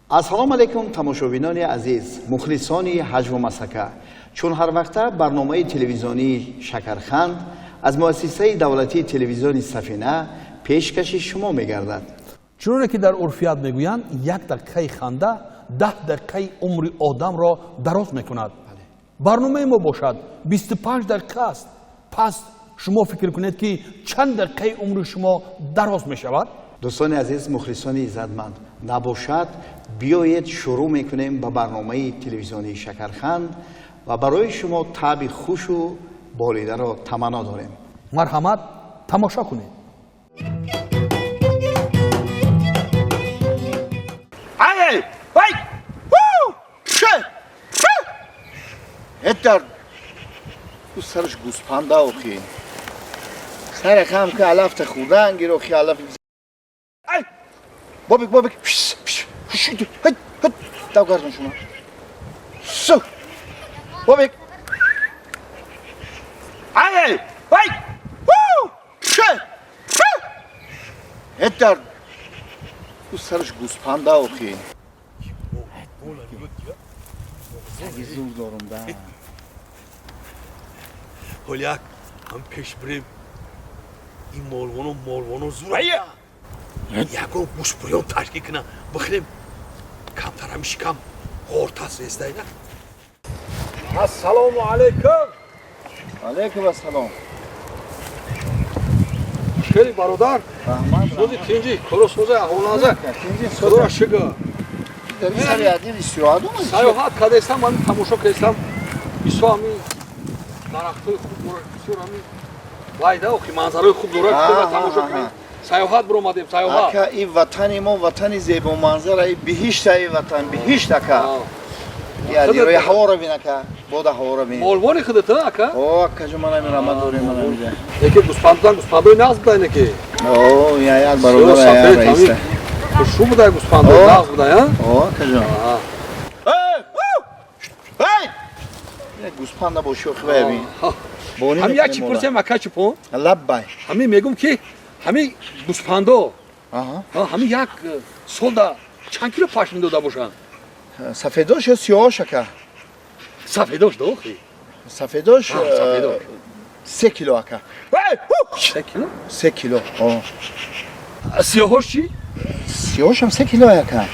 Ассалому алайкум, тамошобинони азиз, мухлисони ҳаҷву масхака. Чун ҳар вақта барномаи телевизионии Шакарханд аз муассисаи давлатии телевизиони Сафина пешкаши шумо мегардад. Чуноне ки дар урфият мегӯянд, як дақиқаи ханда 10 дақиқаи умри одамро дароз мекунад. Барномаи мо бошад 25 дақиқа аст. Пас шумо фикр кунед, ки чанд дақиқаи умри шумо дароз мешавад? Дӯстони азиз, мухлисони иззатманд, набошад, биёед шурӯъ мекунем ба барномаи телевизионии Шакарханд ва барои шумо таъби хушу болидаро таманно дорем. Марҳамат, тамошо кунед. Ай! Ай! Ше! Дар ӯ сараш гӯспанда охи. Сара хам ки алафта хӯрдан гир охи алаф. Ай! Бобик, бобик. Дав гардон шумо. Су! Бобик. Ай! Ай! Ше! Дар ӯ сараш гӯспанда охи. Саги зур дорум да. Ҳоляк ҳам пеш бирем, ин молвоно молвоно зурая ягон гӯшбурён ташкил кина бихӯрем, камтар ҳами шикам ғортас рестайна. Ассалому алайкум. Алайкум ассалом. Хеле бародар. Раҳмат. Сози тинҷи, коро соза, аҳволназа. Тинҷи. Худоро шукр. Дар ин сари адим истироҳат омадӣ? Саёҳат кардастам, ҳамин тамошо кардастам. Бисёр ҳамин дарахтҳои хуб дорад, бисёр ҳамин вайда охи манзараҳои хуб дорад, ки тамошо кунем. Саёҳат биромадем, саёҳат. Ака, ин ватани мо ватани зебоманзара, ин биҳишта, ин ватан биҳишт, ака. Рои ҳаворо бин, ака, бода ҳаворо бин. Молвони худат, ака? О, акаҷо, ман ҳамин рамат дорем, ман ҳаминҷа. Яке гӯспандан, гӯспандои нағз буда инаки. О, як бародар, як раиса. Хушу буда гӯспандои нағз буда, а? О, акаҷон. Эй! Гӯспанда боши, охи вая бин. Ҳамин як чи пурсем, ака Чупон? Лаббай. Ҳамин мегум, ки ҳамин гӯспандо ҳамин як солда чанд кило пашм дода бошанд? Сафедош ё сиёҳош, ака? Сафедош да охи. Сафедош 3 кило, ака. 3 кило? 3 кило. Сиёҳош чӣ? Сиёҳошам 3 кило, ака.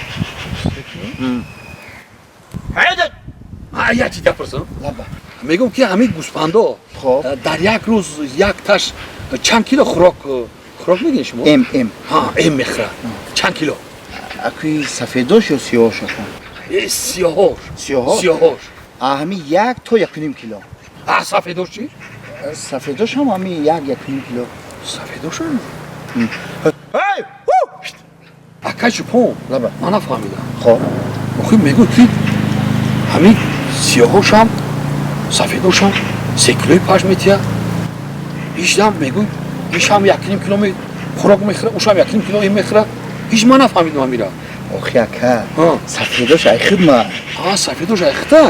Як чи гап пурсам? Мегум, ки ҳамин гӯспандо дар як рӯз як таш чанд кило хӯрок мегӯед шумо? Эм, эм. Эм мехӯрад. Чанд кило? Акуи сафедош ё сиёҳош, ака? Сиёҳош. Сиёҳош? Сиёҳош. Ҳамин 1 то 1.5 кило. А сафедош чӣ? Сафедош ҳам ҳамин 1, 1.5 кило. Сафедошам? Ака Чупон, ман нафаҳмидам. Хоб. Охи мегӯ, ки ҳамин сиёҳошам сафедошам 3 килои пашм метиҳад. Ҳичдам мегӯ, ишам 1.5 кило хӯрок мехӯрад, ушам 1.5 кило ин мехӯрад. Ҳич ман нафаҳмидам ҳамира. Охи, ака, сафедош айхидма. А, сафедош айхида?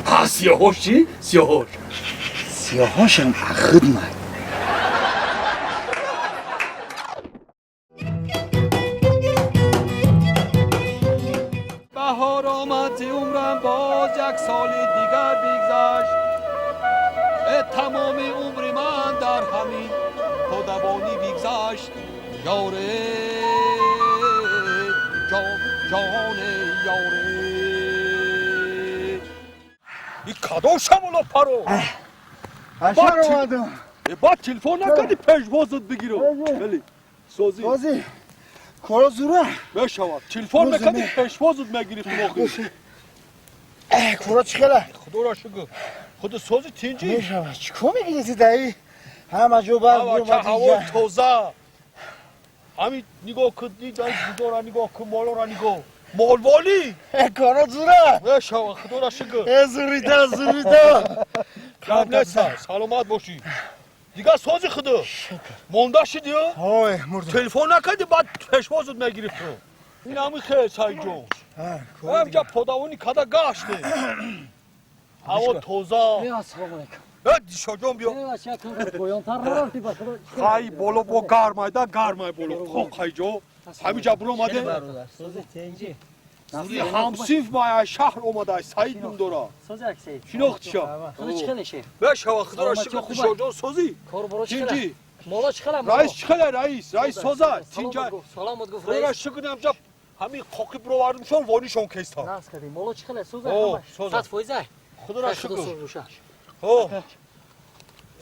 А сиёҳош чӣ? Сиёҳош? Сиёҳошам ахидма. Баҳор омад, зи умрам боз як соли дигар бигзашт. Э, тамоми умри ман дар ҳамин подавонӣ бигзашт. Ёре, ҷоне, ёре. И кадом шамоло паро? Ҳашар омадам. Баъд телефон накардӣ, пешвозат бигирам. Бели, созӣ. Созӣ. Коро зура. Мешавад. Телефон мекардӣ, пешвозат мегирифтам охи. Коро чӣ хела? Худоро шукр. Худи сози тинҷӣ. Мешавад. Чӣ кор мегирифтӣ даи? Ҳама ҷо барг омад. Ҳаво тоза. Ҳамин нигоҳ кун, дидора нигоҳ кун, молора нигоҳ. Молволӣ. Коро зура. Мешавад, худоро шукр. Зурида, зурида. Гап нест, саломат бошӣ. Дигар сози худу. Монда шидӣ? Ой, мурдам. Телефон накардӣ, баъд пешвозат мегирифтам. Ин ҳамин хел, Сайҷон. Ҳамҷа подавонӣ када гаштем. Ҳаво тоза. Ассалому алайкум. Дишоҷон, биё. Хай, боло бо гармайда, гармай боло. Хо, хайҷо. Ҳамиҷа биромадем. Сози тинҷи. Ҳамсинф ма шаҳр омада, Саид ном дора. Сози ак Саид. Шинохтиша. Худи чӣ хеле шеф? Бешава, худоро Саломатӣ шукр, хуб. Дишоҷон, созӣ? Кор боро чӣ хеле? Тинҷӣ? Мола чӣ хеле? Раис чӣ хеле, раис? Раис соза, тинҷа. Саломат гуфт Худоро раис. шукр, амҷа ҳамин қоқи бировардимшон, вонишон кеста. Нас кардем. Мола чӣ хеле? Соза О, ҳамаш. соза. 100% ай. Худоро Худо шукр. соз боша. О.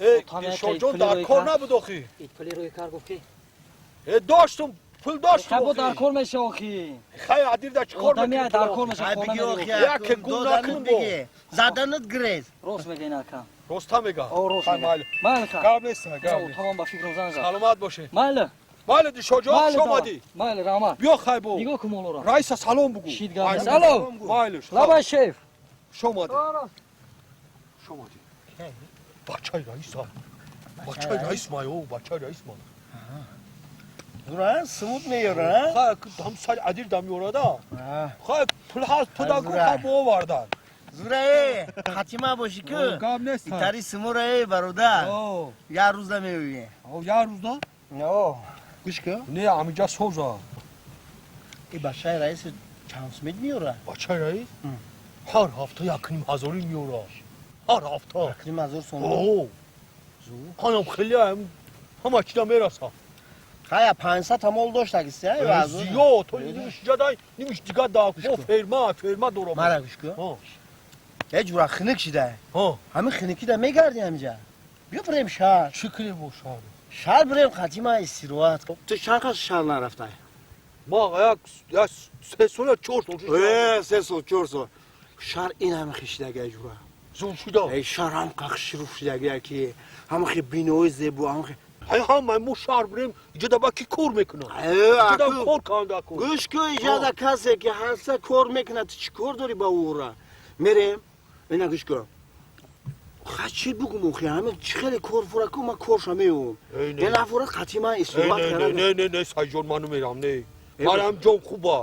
Э, О, там як Дилшодҷон пули дар рӯй кор кард. набуд охи. Ит пули рӯи кар гуфт ки. Э, доштум, пул доштум. Хабо охи. дар кор меша охи. Хай, адир да чӣ кор Одами мекунӣ? дар кор меша Ай хона биги мери. охи. Яке гум накун бо. Заданат грез. Рост мега ин ака. Роста мега. О, рост Хай, мега. майли. Майли ха. Гап нест, гап О, нест. тамом, ба фикрам занг зад. Саломат бошед. Майли. Майли, Дилшодҷон, Майли. хуш омадӣ. Майли, раҳмат. Биё, хай бо. Нигоҳ кун молоро. Раиса салом бугу. Шид гап нест. Ай, Алло. Майли. Лабай шеф. Хуш омадӣ. Хуш омадӣ. Бачаи раиса. Бачаи раис ма, ё, бачаи раис ма. Зура смут меёра. Хай, ҳам сари адир да меорада. Хай, пул ҳаст, пул ку Зура. хай бовардан. Зура э, хатима боши ку. Гап нест. Итари симура э, бародар. О, Я рӯза меоӣ. о, як рӯзда? О, гӯш кун. Не, ҳаминҷа соза. И бачаи раис чанд сумет меёра? Бачаи раис? Ҳар ҳафта 1,5 ҳазорӣ меёра. Ҳар ҳафта. 1,5 ҳазор сомон. О, ҳанам хеле ҳама чида мераса. Хая 500 мол доштагиси, ай вазор. Зиёд, то нимиш ҷадай, нимиш дига да, бо ферма, ферма дорам. Мара гӯш кун. Ҳо. Э ҷура хиник шида. Ҳо. Ҳамин хиникида мегарди ҳамиҷа. Биё бирем шаҳр. Чӣ кунем бо шаҳр? Шаҳр бирем хатима истироҳат. Ту чанд қас шаҳр нарафтай? Ма як 3 сол ё 4 сол шуд. Э, 3 сол, 4 сол. Шаҳр ин ҳама хишидага ҷура. Зур шуда. Эй, шаҳр ҳам қахшируф шидага ки ҳама хи бинои зебо, ҳама хи Ҳай, ҳама мо шаҳр бирем, иҷода ба ки кор мекунам? Э, Иҷода аку- кор канда ку. Гӯш кун, иҷода касе ки ҳаста кор мекунад, ту чӣ кор дорӣ ба ӯра? Мерем, ина гӯш кун. Ха чӣ бугум охи, ҳами чӣ хеле кор фура ку, ман корша меём. Эй, не. Е нафура қатима Не, истироҳат не, карда. не, не, не, Сайҷон, ман намерам, не. Э, Манам ҷон хуба.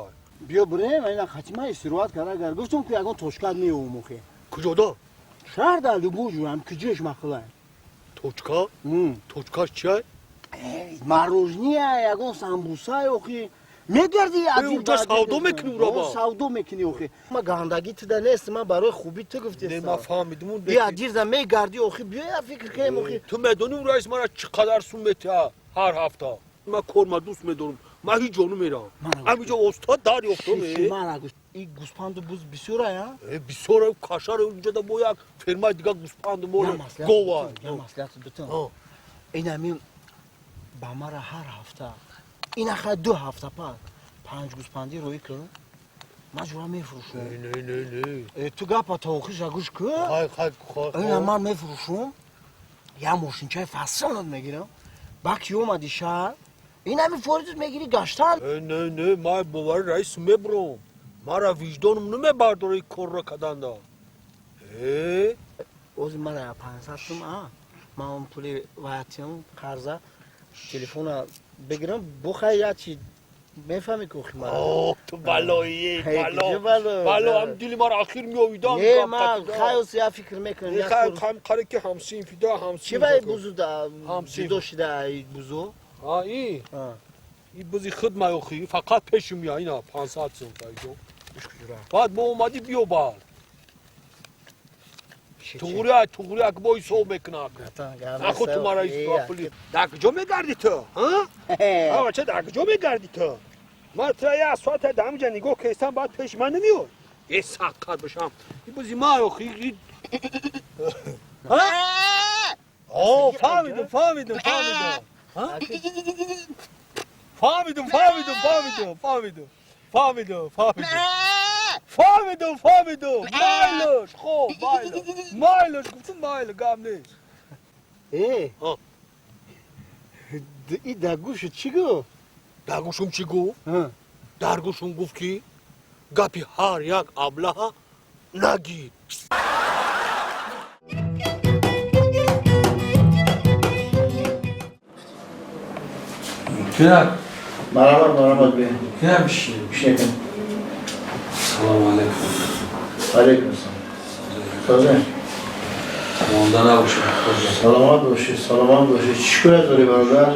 Биё бирем, ина қатима истироҳат карда гар. Гуфтум ки ягон точкат меём охи. Куҷода? Шаҳр дар любой ҷо, ҳам куҷош мақулай. Точка? Точкаш чия? Мороженое, ягон самбуса охи. Мегарди унҷа савдо мекунӣ ура ба? Савдо мекунӣ охи. Ма гандагӣ туда нест, ман барои хубӣ ту Не, гуфтестам. ман фаҳмидим. Ия дирза мегарди охи, биё я фикр кунем охи. Ту медонӣ раис мара чӣ қадар сум метиҳа ҳар ҳафта? Ман корма дӯст медорам. Ман ҳеҷ ҷо намерам. Ҳаминҷо устод дарёфтам. Ши, мара гӯш. И гӯспанду буз бисёр ая? Э, бисёр кашар унҷа да бо як фермаи дига гӯспанду мола гова. Я маслиҳат битам. Ҳо. Ин ҳамин ба мара ҳар ҳафта. Ин аха 2 ҳафта пас панҷ гӯспандӣ рӯй кун. Ман ҷура мефурӯшам. Не, не, не, не. Э, ту гапа то охиша гӯш кун. Хай, хай, хай. Ина ман мефурӯшам, я мошинчаи фасонат мегирам. Ба ки омади шаҳр, ин ҳамин форидут мегирӣ гаштан. Э, не, не, ман бовари раис мебурам. Мара виҷдонам намебардора ин корро карданда. Э, Ози мара 500 сум, а ман он пули ваятиам қарза телефона бигирам, бухай я чи мефаҳми ки охи мара. О, ту балои, Ҳей, бало. куҷо бало? Бало, ҳам дили мара ахир меовидан. Не, ман хайос я фикр мекунам. Не, хай, хам қаре ки ҳамсинфида, ҳамсинф. Чи вай бузу да Ҳамсинф. ҷудо шида ай бузу? А, и, А. и бузи худ маёхи, фақат пешим я, ина 500 сум сайҷо. Баъд мо омадӣ биё баъд. Туғри, туғри, ак бо ҳисоб мекунад. Ахо ту мара ҳисоб пули. Дар куҷо мегардӣ ту? Ҳа? А, бача, дар куҷо мегардӣ ту? Ман ту як соат дар ҳаминҷа нигоҳ кестам, баъд пеши ман намеой. Е, саққат бошам. И бузи ма охи. Ҳа? О, фаҳмидум, фаҳмидум, фаҳмидум. Ҳа? Фаҳмидум, фаҳмидум, фаҳмидум, фаҳмидум. Фаҳмидум, фаҳмидум. Фаҳмидум, фаҳмидум. Майлаш, хоб, майлаш. Майлаш, гуфтум майлаш, гап нест. Э, Ҳа. И дар гӯши чӣ гуфт? Дар гӯшум чӣ гуфт? Дар гӯшум гуфт ки гапи ҳар як аблаҳа нагир. Кина. Марҳамат, марҳамат, бе. Кина бишин. Бишнекун. Салому алейкум. Алейкум ассалом. Созем. Монда набошад. Саломат бошӣ, саломат бошӣ. Чӣ шикоят дорӣ, бародар?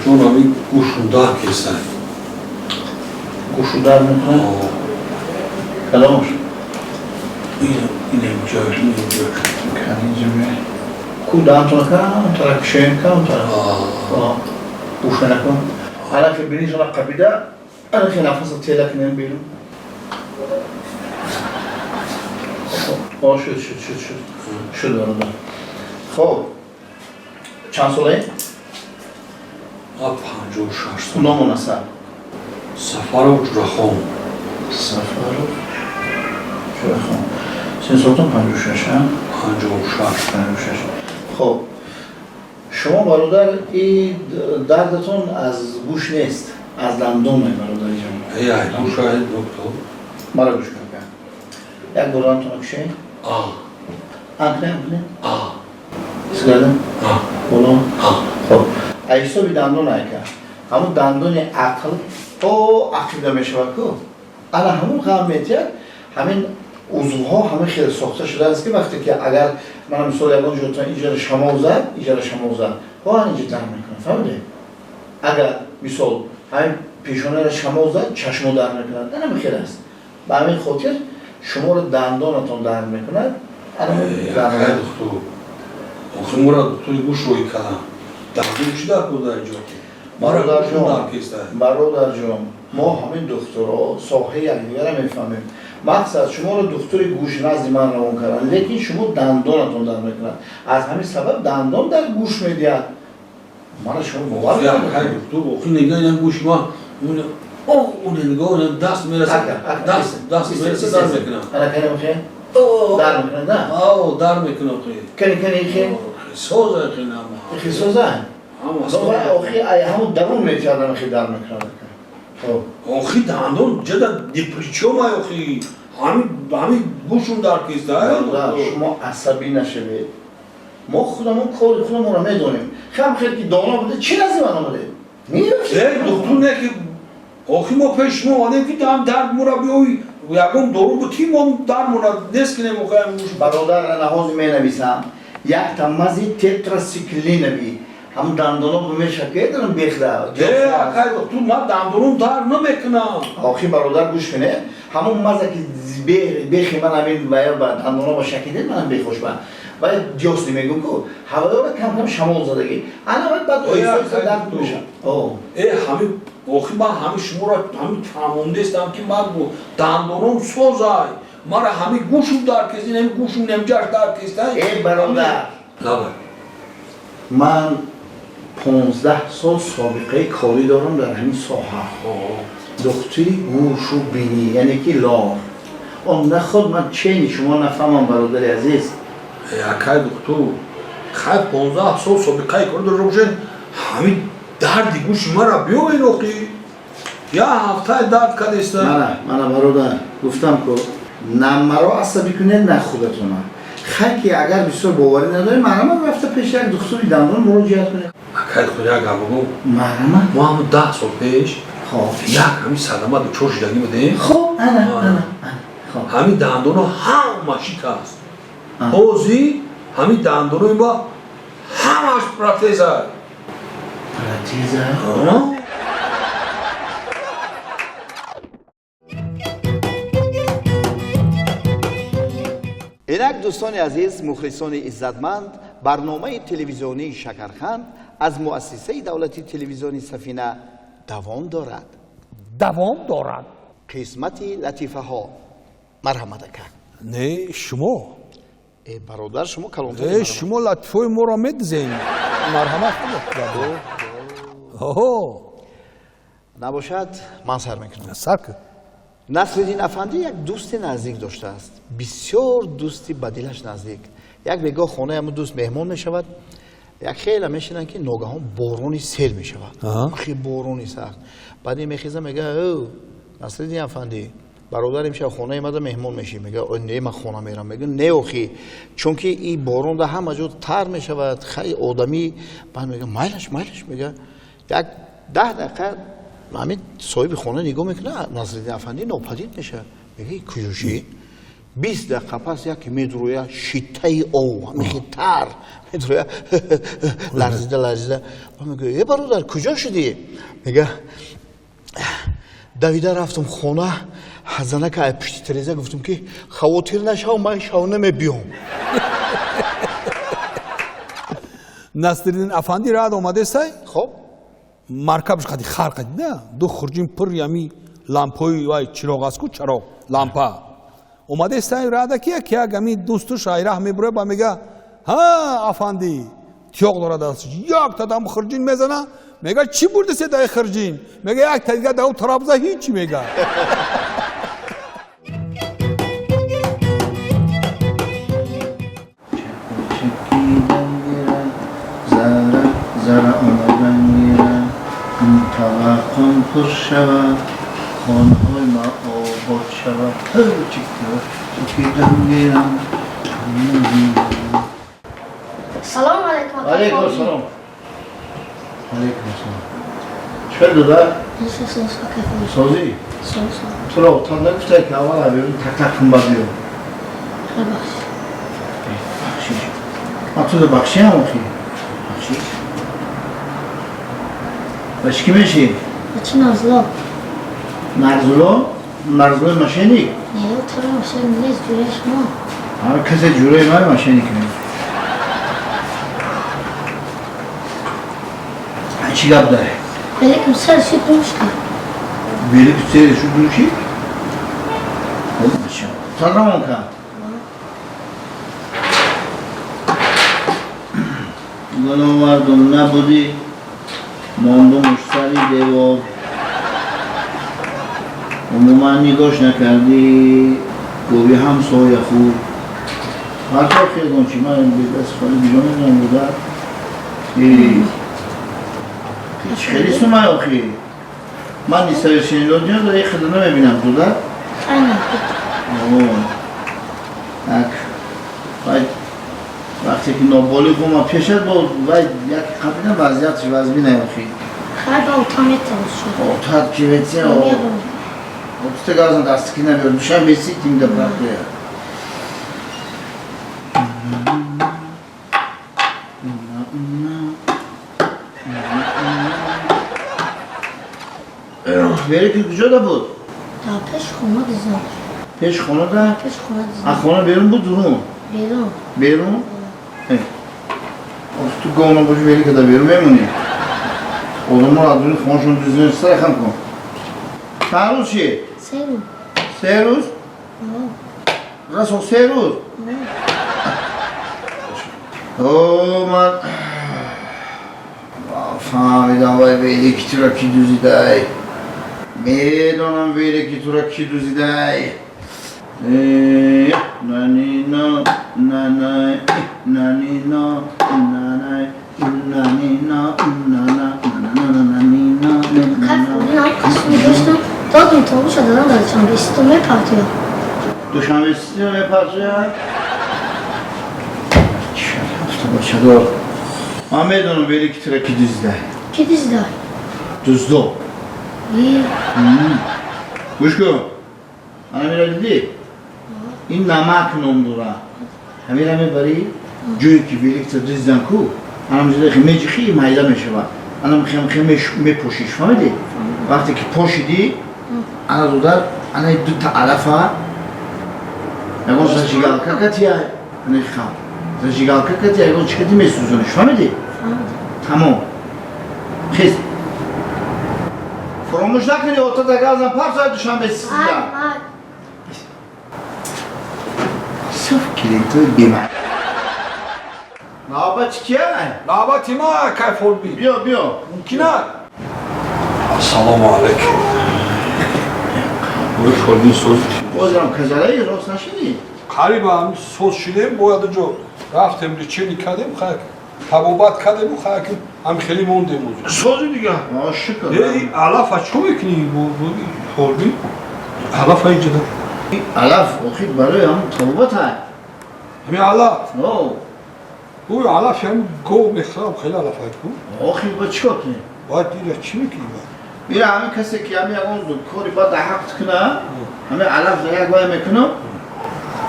Чун ҳамин гӯшум дар кесай. Гӯшу дард мекунад? Кадомаш? Инем ҷош, инем ҷош. Ку даҳантона камтара кушоем, камтара. Гӯша накун. Алаки бинитона қабида, алаки нафаса тела кунем берун. О, шуд, шуд, шуд, шуд. Шуд, бародар. Хоб. Чанд солае? 56 сол. Ному насаб? Сафаров Ҷурахон. Сафаров Ҷурахон. Син солтон 56, а? 56. 56. Хоб. Шумо, бародар, и дардатон аз гӯш нест, аз дандон, бародари ҷон. Эй, ай гӯш, ай доктор. Мара гӯш кун. Як бор дандонтонро кушоед. Анкне, анкне. Ҳис кардам? Боло? Хоб. Ай ҳисоби дандон айка. Ҳамун дандони ақл о ақида мешавад ку. Ана ҳамун ғам метиҳад, ҳамин узвҳо ҳамин хел сохта шудааст, ки вақте ки агар мана мисол ягон ҷотон иҷара шамол зад, иҷара шамол зад, ҳо инҷа дард мекунад, фаҳмидед? Агар мисол ҳамин пешонаро шамол зад, чашмо дард мекунад. Ана ҳамин хел аст. Ба ҳамин хотир шуморо дандонатон дард мекунад. Акай духтур, охир мора духтури гӯш рӯй кардам. Дандон чӣ дар кор дар инҷо? Бародарҷон, мо ҳамин духтуро соҳаи якдигара мефаҳмем. Мақсад, шуморо духтури гӯш назди ман равон карданд, лекин шумо дандонатон дард мекунад. Аз ҳамин сабаб дандон дар гӯш медиҳад. Мана шумо бовар Акай духтур, охир нигоҳ, ин гӯши ман нигоҳ, даст мерасад, даст мерасад, дард мекунад. Ана кани мехе? Дард мекунад, на? О, дард мекунад охир. Кани, кани хе? Соза охир нама. Хисоза? Охир ай ҳамун дарун метиҳад, охир дард мекунад. Охир дандон ҷада ни при чём ай охир. Ҳамин гӯшум дард киста. Шумо асабӣ нашавед. Мо худамон кори худамонро медонем. Хам хел ки доно буде, чӣ назди ман омадед? Э, духтур, не ки охир мо пеш шумо омадем, ки дам дард мура биёй, ягон дору бутӣ, мо дард мура нест кинем охир гӯш. Бародар, наҳози менависам. Якта мази тетрасиклинови. Ҳамун дандоно мешакедарам бехда. Э, акай духтур, ман дандоном дард намекунам. Охир, бародар, гӯш кунед. Ҳамун маза ки бехи ман ҳамин ба дандоно ба шакидед, манам бехуш ба. Вай диёсни мегӯм ку, ҳавоёра кам-кам шамол задагӣ. Ана вай баъд оҳиста дард мешавад. Э, ҳамин охир ман ҳамин шуморо ҳамин фаҳмондестам, ки ман дандоном созай. Мара ҳамин гӯшум дард кист, ин гӯшум немҷаш дард кист. Э, бародар. Лабай. Ман 15 сол собиқаи корӣ дорам дар ҳамин соҳа. Духтури гӯшу бинӣ, яъне ки лор. Он наход ман чени шумо нафаҳмам, бародари азиз. Акай духтур, хай 15 сол собиқаи корӣ дошта бошед, ҳамин дарди гӯши мара биёвед охи. Я ҳафтаи дард кардеста. Мана, мана бародар, гуфтам ку, на маро асабӣ кунед, на худатона. Хай ки агар бисёр боварӣ надоред, марҳамат, рафта пеши як духтури дандон муроҷиат кунед. Акай духтур, як гап бигӯ. Марҳамат. Мо ҳамун 10 сол пеш хоб як ҳамин садама дучор шудагӣ будем. Хоб, ана, ана, хоб. Ҳамин дандоно ҳама шикаст. Ҳозир ҳамин дандонои ма ҳамаш протеза. Протеза? Инак, дӯстони азиз, мухлисони иззатманд, барномаи телевизионии Шакарханд аз муассисаи давлатии телевизиони Сафина давом дорад. Давом дорад. Қисмати латифаҳо. Марҳамат, ака. Не, шумо. Э, бародар, шумо калонтар. Э, шумо латифаҳои моро медизем. Марҳамат. Оҳо. Набошад, ман сар мекунам. Сар кун. Насриддин афандӣ як дӯсти наздик доштааст, бисёр дӯсти ба дилаш наздик. Як бегоҳ хонаи ҳамун дӯст меҳмон мешавад. Як хеле мешинанд, ки ногаҳон борони сел мешавад, хе борони сахт. Баъд ин мехеза, мега: «Ӯ Насриддин афандӣ, бародар, имшаб хонаи мада меҳмон мешӣ». Мега: «Не, ман хона мерам». Мега: «Не, охи, чунки и боронда ҳама ҷо тар мешавад, хай одамӣ». Баъд мега: «Майлаш, майлаш». Мега, як 10 дақиқа ҳамин соҳиби хона нигоҳ мекунад, Насриддин афандӣ нопадид мешавад. Мега: «Куҷо шид?» 20 дақиқа пас яке медуроя, шиттаи ов, ҳамихи тар медуроя, ларзида ларзида. Мега: «Э, бародар, куҷо шудӣ?» Мега: Давида рафтам хона, занака ай пушти тереза гуфтам, ки хавотир нашав, ман шав намебиём. Насриддин афанди рад омадестай. Хоб. Маркабш қади хар қади да ду хурҷин пур ями лампои вай чироғ аст ку, чароғ, лампа. Омадестай рада ки як як ами дӯстуш айраҳ мебура ба мега: ҳа, афанди, тиёқ дорад дасташ, як тадам хурҷин мезана, мега: чӣ бурдасе дай хурҷин? Мега: як тадига дау тарабза ҳичи, мега. Зара зара омадан гира, таваққум пур шавад, хонаҳои ма обод шавад. Чакидан гирам. Салом алейкум. Алейкум салом. Алейкум салом. Чӣ дода? Созӣ? Туро отам нагуфтай, ки аввал аберун так-так кун, баъд биё? Бахшиш. Ман туро бахшиям охи. Бахшиш. Ба чӣ ки мешӣ? Чӣ Нарзуло? Нарзуло? Нарзулои мошенник? Не, туро мошенник нест, ҷӯраи шумо. Ҳар касе ҷӯраи ман мошенник мешавад. Чӣ гап дорӣ? Великим сер шуд душка. Велик сер шуд души? Салом кан. Гуноҳ набудӣ, мондумуш сари девор. Умуман нигоҳш накардӣ, гови ҳамсоя худ. Ҳарто хелгон чи ман бедаст холи биҷо медонам буда. Хеле сумай охи. Ман несовершеннолетний дора хеле намебинам туда. Так. Вай вақте ки ноболиғ омад пешат, бо вай як қабила вазъиятш вазмина охи. Хай ба ота метавон шуд. Отат ки ветсе о. Отута газан дастики набиёр. Душанбе сити мида партоя. Вери ки куҷода буд? Дар пеш хона дизам. Пеш хона да? Пеш хона дизам. А хона берун буд, дурун? Берун. Берун? Ту гов набоши, вери када берун мемонӣ. Одаморо аз дуни хонашон дуздидан сара хам кун. Чанд рӯз шид? 3 рӯз. 3 рӯз? Расо 3 рӯз? О, ман фаҳмидам, вай велики тура ки дузидай. Медонам велики тура ки дузидай. Нанино, нанай, нанино, нанай, нанино, нана, нана, нанино. Кайф бинам қасми доштам, додум тобуша дадам дар душанбе сито мепартоя. Душанбе сито мепартоя? Бачадор. Ман медонам велики тура ки дузидай. Ки дузидай? Дуздо. Гӯш кун. Ана мера дидӣ? Ин намак ном дора. Ҳамира мебарӣ, ҷое ки великта дузидан ку, анам ҷода меҷихӣ, майда мешавад. Анам хем хем мепошиш, фаҳмидӣ? Вақте ки пошидӣ, ана додар, ана дута алафа, ягон зажигалка катия, ана хам. Зажигалка катия, ягон чӣ кати месӯзониш, фаҳмидӣ? Тамом. Хез. Фаромӯш накунӣ, отата газам партояд душанбе сизда. Саф клиентои бемаъни. Навбати кия? Навбати ма, кайфолби. Биё, биё. Мумкин аст? Ассалому алайкум. Ой, фолбин, соз. Бозам казалаи рост нашидӣ? Қариба соз шидем, бояд ҷо рафтем, лечение кардем, хай табобат кардему, хай ҳам хеле мондем. Сози дига. Шукр. Э, алафа чо мекунӣ, фолбин? Алафа иҷода. Алаф охи барои ҳам табобат ҳай. Ҳамин алаф? Ӯ алаф ҳам гов мехӯрам, хеле алаф ҳай ку. Охи ба чӣ кор кунӣ? Бояд ира чӣ мекунӣ баъд? Ира ҳамин касе ки ҳамин ягон кори бад дар ҳақт куна, ҳамин алаф дар як вай мекунам,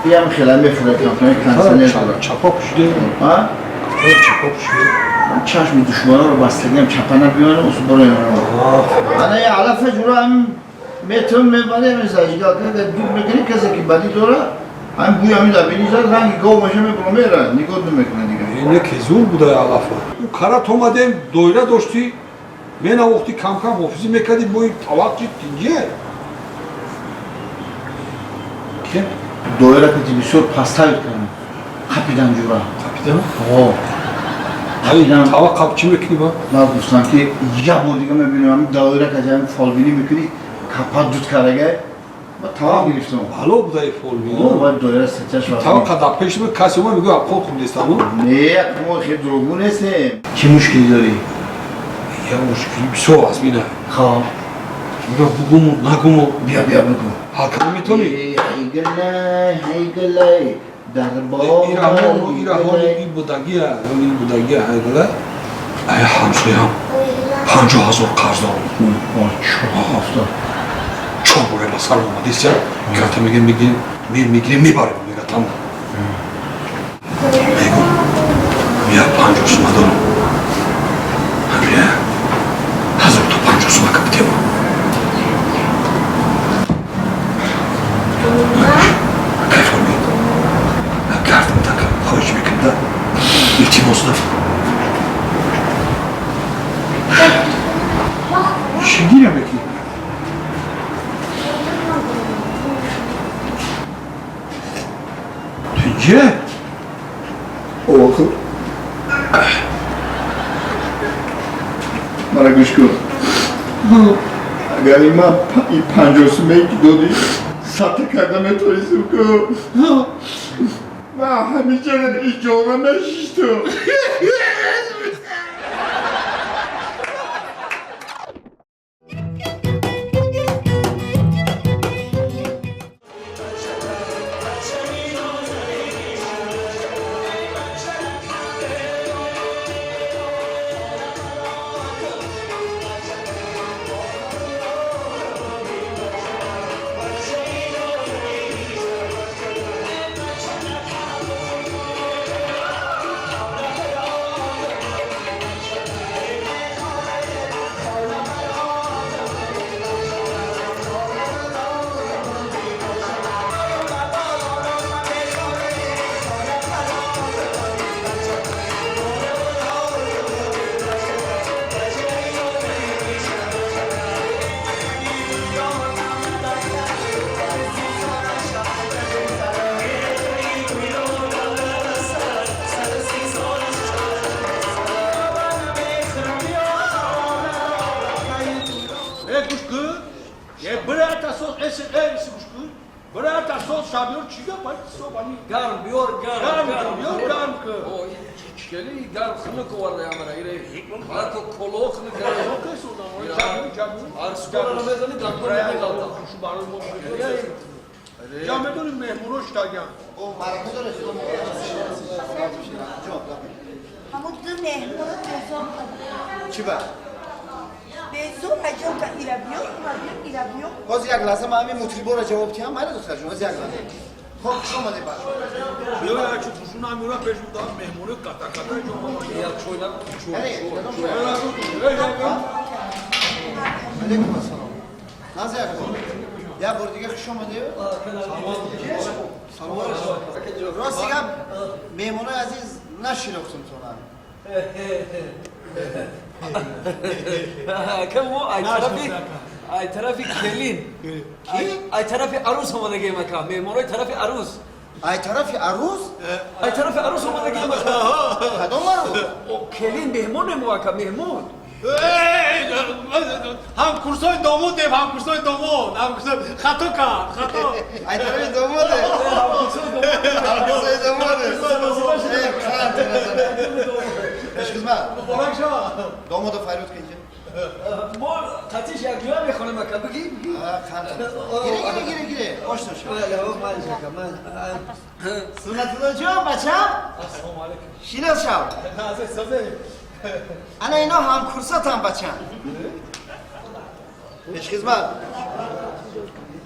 иам хела мефурад, кондиционер дорад. Чапа пӯшиде? А? Чапа пӯшиде? Чашми душманаро бастагиам, чапана биёнам, усу барои. Ана я алафа ҷура ҳамин Метавон мебарем зажигалка дуд мекунӣ, касе ки бадӣ дора, ҳамин бӯи ҳамин дар бинӣ зад, ранги гов меша, мебура мера, нигоҳ намекунад дигар. Не ки зур буда алафа. Ӯ карат омадем, доира доштӣ, менавохтӣ, кам-кам ҳофизӣ мекардӣ, бои тавақ чи тинҷе. Ке? Доира кати бисёр паставит кардам. Қапидан ҷура. Қапидан? О. Қапидан. Тавақ қап чӣ мекунӣ ба? Ман гуфтам ки як бор дига мебинам, ҳамин доира кати ҳамин фолбинӣ мекунӣ, капа дуд кардага, ма тавақ гирифтам. Ало будаи фолбинӣ. О, вай доира сетяш вақт. Тавақ қадар пеш буд, касе омад мегӯяд, қол хуб нестам. Не, мо хеле дурӯғгӯ нестем. Чӣ мушкилӣ дорӣ? Я мушкилӣ бисёр аст, бина. Хоб. Мегӯям бугуму, нагуму. Бия, бия бугу. Ҳал карда метавонӣ? Ҳайгалай, ҳайгалай, дар боғ. Ира ҳоли ин будагия, ҳоли ин будагия, ҳайгалай. Ай ҳамсоям 50 000 қарз дорам. Чор бора ба сар омадистя, карта мегирем, мегирем, мегирем, мебарем, мега там. Мегум, я 50 сума дорам. Ҳамия 1000 то 50 сума капитема. Кайф мед. Гардам так, хоҳиш мекунам да. Илтимос да. Чӣ гиря мекунӣ? Тинҷе? Охир. Мара гӯш кун. Агар ин ман ин 50 сумае ки додӣ сатта карда метавонистам ку, ман ҳамиша иҷора мешиштум. Гарм биёр, гарм, гарм биёр, гарм ку. Чикели гарм хунук оварда ямара, ире. Ҳатто коло хунук карда. Арсукора намезани, гапкор намеғалта. Ҷа медонӣ меҳмоно шитаган. Ҳамун ду меҳмоно безор. Чӣ ба? Безор аҷоб ка ира биё, ира биё, ира биё. Ҳозир як лаҳза ман ҳамин мутриборо ҷавоб диҳам, майла духтарҷон, ҳозир як лаҳза. Хоб, хуш омадед бача. Биё якчи хушун амира пеш буда, меҳмоно ката ката ҷо. Як чой на, чой. Алейкум ассалом. Наза як бор. Як бор дига хуш омадед. Салом. Рости гап, меҳмонои азиз, нашинохтум тона. Ака, мо ай тарафи келин. Ки? Ай тарафи арӯс омадагием, ака. Меҳмонои тарафи арӯс. Ай тарафи арӯс? Ай тарафи арӯс омадагием, ака. Кадом арӯс? Келин меҳмоне мо, ака, меҳмон. Ҳамкурсои домодем, ҳамкурсои домод, ҳамкурсои, хато кард, хато. Ай тарафи домоде. Ҳамкурсои домоде. Пешхизмат. Муборак шавад. Домодо фарёд кунҷа. Мо қатиш якҷоя мехонем, ака, бигӣ. Гире, гире, гире, гире. Ошно шав. Суннатулло ҷон, бачам. Ассалому алайкум. Шинос шав. Ана ино ҳамкурсатам, бачам. Пешхизмат.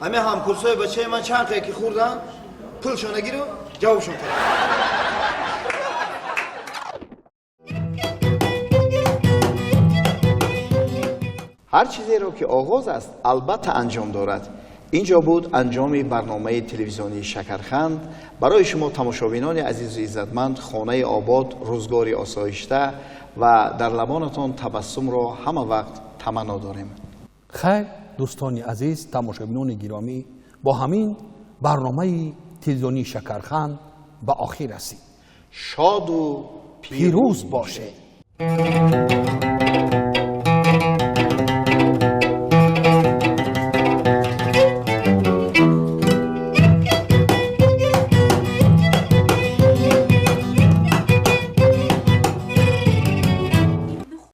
Ҳамин ҳамкурсои бачаи ман чанд қае ки хӯрдан, пулшона гиру ҷавобшон кардам. Ҳар чизеро ки оғоз аст, албатта анҷом дорад. Инҷо буд анҷоми барномаи телевизионии Шакарханд. Барои шумо тамошобинони азизу иззатманд хонаи обод, рӯзгори осоишта ва дар лабонатон табассумро ҳама вақт таманно дорем. Хайр, дӯстони азиз, тамошобинони гиромӣ, бо ҳамин барномаи телевизионии Шакарханд ба охир расид. Шоду пирӯз бошед.